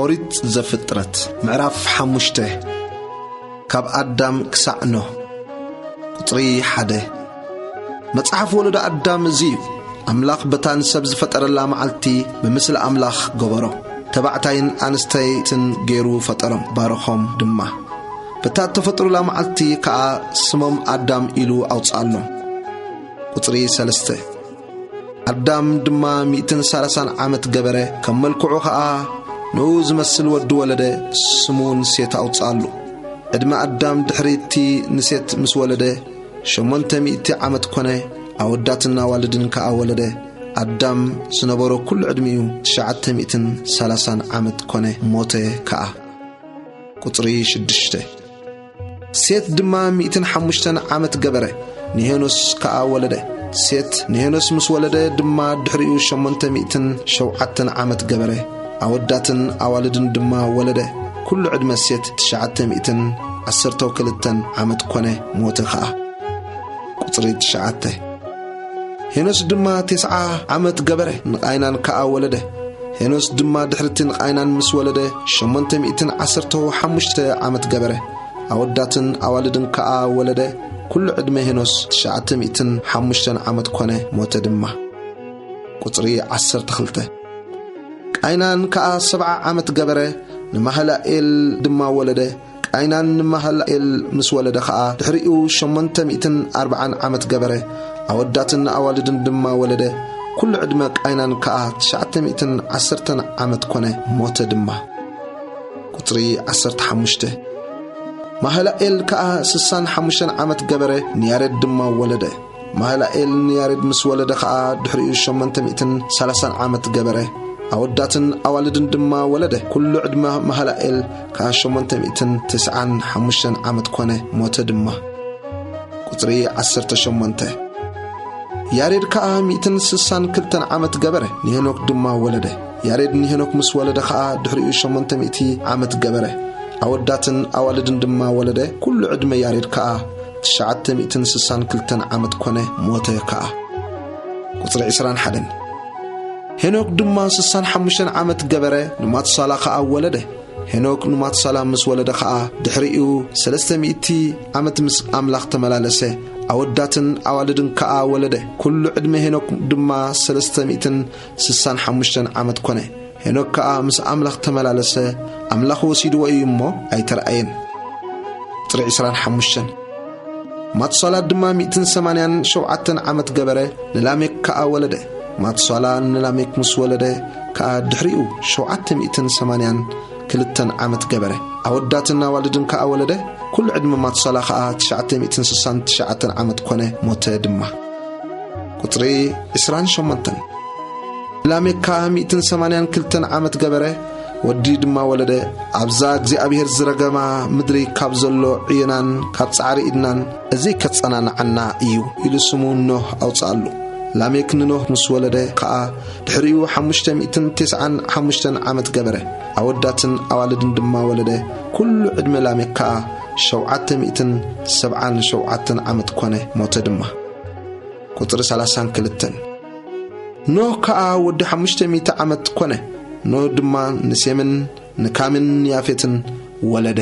ኦሪት ዘፍጥረት ምዕራፍ ሓሙሽተ። ካብ ኣዳም ክሳዕ ኖህ። ቁጽሪ ሓደ። መጽሓፍ ወለዶ ኣዳም እዚ እዩ። ኣምላኽ በታ ንሰብ ዝፈጠረላ መዓልቲ ብምስሊ ኣምላኽ ገበሮ። ተባዕታይን ኣንስተይትን ገይሩ ፈጠሮም፣ ባረኾም ድማ። በታ እተፈጥሩላ መዓልቲ ከኣ ስሞም ኣዳም ኢሉ ኣውጽኣሎም። ቁጽሪ ሰለስተ። ኣዳም ድማ ሚእትን ሰላሳን ዓመት ገበረ፣ ከም መልክዑ ኸኣ ንኡ ዝመስል ወዲ ወለደ፣ ስሙ ንሴት ኣውጽኣሉ። ዕድመ ኣዳም ድሕሪ እቲ ንሴት ምስ ወለደ ሸሞንተ ሚእቲ ዓመት ኰነ፣ ኣወዳትን ኣዋልድን ከኣ ወለደ። ኣዳም ዝነበሮ ኵሉ ዕድሚኡ ትሽዓተ ሚእትን ሰላሳን ዓመት ኰነ፣ ሞተ ከኣ። ቁጽሪ ሽዱሽተ። ሴት ድማ ሚእትን ሓሙሽተን ዓመት ገበረ፣ ንሄኖስ ከኣ ወለደ። ሴት ንሄኖስ ምስ ወለደ ድማ ድሕሪኡ ሸሞንተ ሚእትን ሸውዓተን ዓመት ገበረ፣ ኣወዳትን ኣዋልድን ድማ ወለደ። ኵሉ ዕድመ ሴት ትሽዓተ ሚእትን ዓሰርተ ክልተን ዓመት ኰነ፣ ሞተ ኸኣ። ቁጽሪ ትሽዓተ። ሄኖስ ድማ ተስዓ ዓመት ገበረ፣ ንቓይናን ከኣ ወለደ። ሄኖስ ድማ ድሕሪ እቲ ንቓይናን ምስ ወለደ ሸሞንተ ሚእትን ዓሰርተ ሓሙሽተ ዓመት ገበረ፣ ኣወዳትን ኣዋልድን ከኣ ወለደ። ኵሉ ዕድመ ሄኖስ ትሽዓተ ሚእትን ሓሙሽተን ዓመት ኰነ፣ ሞተ ድማ። ቁጽሪ ዓሰርተ ክልተ። ቃይናን ከኣ ሰብዓ ዓመት ገበረ፣ ንማህላኤል ድማ ወለደ። ቃይናን ንማህላኤል ምስ ወለደ ኸኣ ድሕሪኡ ሸሞንተ ሚእትን ኣርብዓን ዓመት ገበረ፣ ኣወዳትን ኣዋልድን ድማ ወለደ። ኵሉ ዕድመ ቃይናን ከኣ ትሽዓተ ሚእትን ዓሰርተን ዓመት ኰነ፣ ሞተ ድማ። ቁጽሪ ዓሰርተ ሓሙሽተ። ማህላኤል ከኣ ስሳን ሓሙሽተን ዓመት ገበረ፣ ንያሬድ ድማ ወለደ። ማህላኤል ንያሬድ ምስ ወለደ ኸኣ ድሕሪኡ ሸሞንተ ሚእትን ሰላሳን ዓመት ገበረ፣ ኣወዳትን ኣዋልድን ድማ ወለደ። ኵሉ ዕድመ ማህላኤል ከኣ ሸሞንተ ሚእትን ተስዓን ሓሙሽተን ዓመት ኰነ፣ ሞተ ድማ። ቁጽሪ ዓሰርተ ሸሞንተ። ያሬድ ከኣ ሚእትን ስሳን ክልተን ዓመት ገበረ፣ ንሄኖክ ድማ ወለደ። ያሬድ ንሄኖክ ምስ ወለደ ኸኣ ድሕሪኡ ሸሞንተ ሚእቲ ዓመት ገበረ፣ ኣወዳትን ኣዋልድን ድማ ወለደ። ኵሉ ዕድመ ያሬድ ከኣ ትሽዓተ ሚእትን ስሳን ክልተን ዓመት ኰነ፣ ሞተ ከኣ። ቁጽሪ ዕስራን ሓደን። ሄኖክ ድማ ስሳን ሓሙሽተን ዓመት ገበረ፣ ንማቱሳላ ኸኣ ወለደ። ሄኖክ ንማቱሳላ ምስ ወለደ ኸኣ ድሕሪኡ ሰለስተ ሚእቲ ዓመት ምስ ኣምላኽ ተመላለሰ፣ ኣወዳትን ኣዋልድን ከኣ ወለደ። ኵሉ ዕድመ ሄኖክ ድማ ሰለስተ ሚእትን ስሳን ሓሙሽተን ዓመት ኰነ። ሄኖክ ከኣ ምስ ኣምላኽ ተመላለሰ፣ ኣምላኽ ወሲድዎ እዩ እሞ ኣይተረኣየን። ቁጽሪ ዕስራን ሓሙሽተን። ማቱሳላ ድማ ሚእትን ሰማንያን ሸውዓተን ዓመት ገበረ፣ ንላሜክ ከኣ ወለደ። ማቱሳላ ንላሜክ ምስ ወለደ ከኣ ድሕሪኡ ሸውዓተ ሚእትን ሰማንያን ክልተን ዓመት ገበረ፣ ኣወዳትን ኣዋልድን ከኣ ወለደ። ኵሉ ዕድመ ማቱሳላ ኸኣ ትሽዓተ ሚእትን ስሳን ትሽዓተን ዓመት ኰነ፣ ሞተ ድማ። ቁጽሪ ዕስራን ሸሞንተን። ላሜክ ከኣ ሚእትን ሰማንያን ክልተን ዓመት ገበረ፣ ወዲ ድማ ወለደ። ኣብዛ እግዚኣብሄር ዝረገማ ምድሪ ካብ ዘሎ ዕዮናን ካብ ጻዕሪ ኢድናን እዚ ከጸናንዓና እዩ ኢሉ ስሙ ኖህ ኣውጽኣሉ። ላሜክ ንኖህ ምስ ወለደ ከኣ ድሕሪኡ ሓሙሽተ ሚእትን ተስዓን ሓሙሽተን ዓመት ገበረ፣ ኣወዳትን ኣዋልድን ድማ ወለደ። ኵሉ ዕድመ ላሜክ ከኣ ሸውዓተ ሚእትን ሰብዓን ሸውዓተን ዓመት ኰነ፣ ሞተ ድማ። ቁጽሪ ሰላሳን ክልተን። ኖህ ከኣ ወዲ ሓሙሽተ ሚእቲ ዓመት ኰነ። ኖህ ድማ ንሴምን ንካምን ንያፌትን ወለደ።